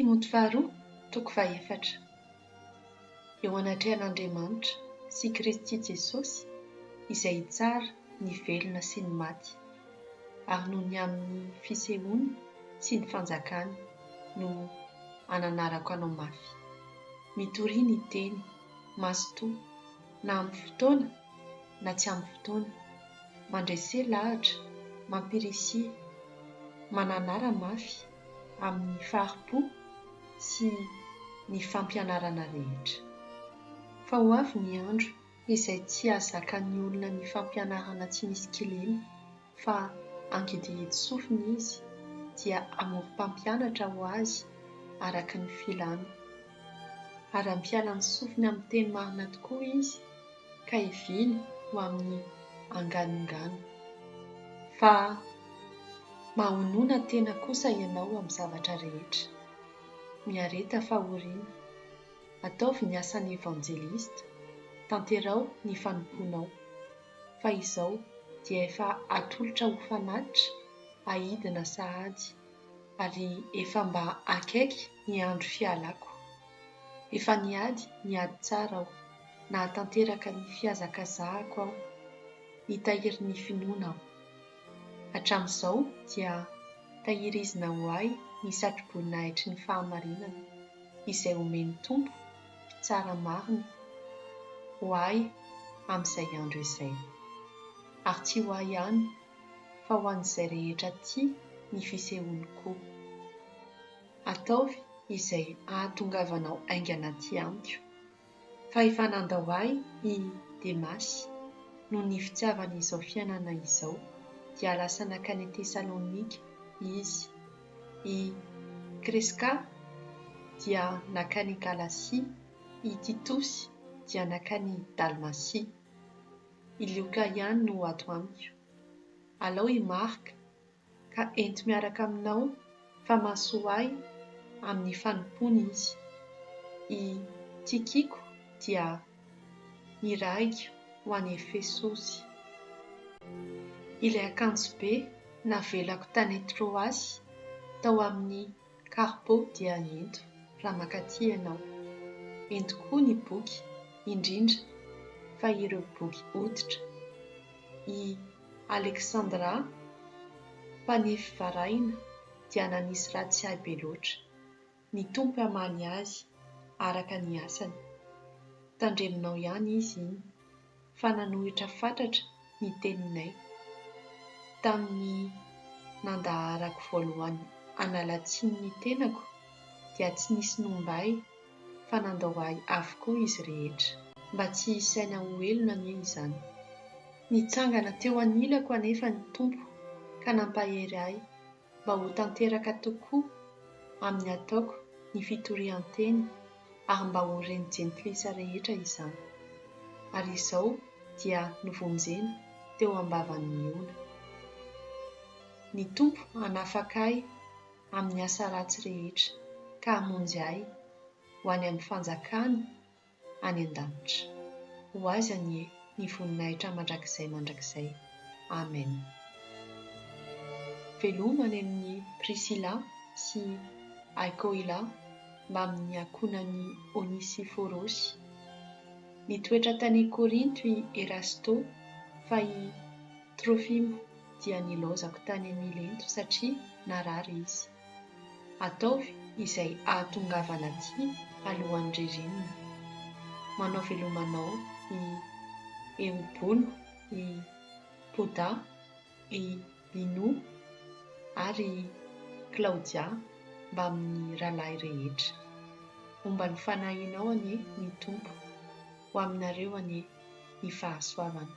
Timoty faharoa, toko fahefatra. Eo anatrehan'Andriamanitra sy Kristy Jesosy izay hitsara ny velona sy ny maty, ary noho ny amin'ny fisehoany sy ny fanjakany no ananarako anao mafy. Mitoria ny teny, mazotoa, na amin'ny fotoana na tsy amin'ny fotoana. Mandrese lahatra, mampirisiha, mananara mafy amin'ny fahari-po sy ny fampianarana rehetra. Fa ho avy ny andro izay tsy hahazakan'ny olona ny fampianarana tsy misy kilema, fa hangidihidy sofina izy, dia hamory mpampianatra ho azy araka ny filany. Ary hampiala ny sofiny amin'ny teny marina tokoa izy, ka hivily ho amin'ny anganongano. Fa mahonona tena kosa ianao amin'ny zavatra rehetra. Miareta fahoriana. Ataovy ny asan'ny evanjelista. Tanteraho ny fanompoanao. Fa izao dia efa atolotra ho fanatitra aidina sahady, ary efa mba akaiky ny andro fialako. Efa niady ny ady tsara aho, nahatanteraka ny fihazakazahako aho, nitahiry ny finoana aho. Hatramin'izao dia tahirizina ho ahy ny satroboninahitry ny fahamarinana, izay omen'ny Tompo, Mpitsara marina, ho ahy amin'izay andro izay. Ary tsy ho ahy ihany, fa ho an'izay rehetra tia ny fisehoany koa. Ataovy izay hahatongavanao haingana aty amiko, fa efa nandao ahy i Demasy, noho ny fitiavany izao fiainana izao, dia lasa nankany Tesalonika izy. I Kreska dia nankany Galasia, i Titosy dia nankany Dalmasia. I Lioka ihany no ato amiko. Alao i Marka ka ento miaraka aminao fa mahasoa ahy amin'ny fanompoana izy. I Tykiko dia nirahiko ho any Efesosy. Ilay akanjobe navelako tany Troasy tao amin'ny Karpo dia ento raha mankaty ianao. Ento koa ny boky, indrindra fa ireo boky hoditra. I Aleksandra, mpanefy varahina, dia nanisy ratsy ahy be loatra. Ny Tompo hamaly azy araka ny asany. Tandremonao ihany izy iny, fa nanohitra fatratra ny teninay, tamin'ny nandaharako voalohany hanala tsiny ny tenako, dia tsy nisy nomba ahy fa nandao ahy avokoa izy rehetra. Mba tsy hisaina ho helona anie izany. Nitsangana teo anilako anefa ny Tompo ka nampahery ahy mba ho tanteraka tokoa amin'ny ataoko ny fitorian-teny ary mba ho ren'ny jentilisa rehetra izany. Ary izao dia novonjena teo am-bavan'ny liona. Ny Tompo hanafaka ahy amin'ny asa ratsy rehetra ka hamonjy ahy ho any amin'ny fanjakany any an-danitra. Ho Azy anie ny voninahitra mandrakizay mandrakizay. Amen. Veloma any amin'i Prisila sy Akoila mbamin'ny ankohonan'i Onisiforosy. Nitoetra tany Korinto i Erasto, fa i Trofimo dia nilaozako tany Milento satria narary izy. Ataovy izay ahatongavana aty alohan'ny ririnina. Manao veloma anao i Eobolo, i Poda, i Lino ary i Klaodia mbamin'ny rahalahy rehetra. Homba ny fanahinao anie ny Tompo. Ho aminareo anie ny fahasoavana.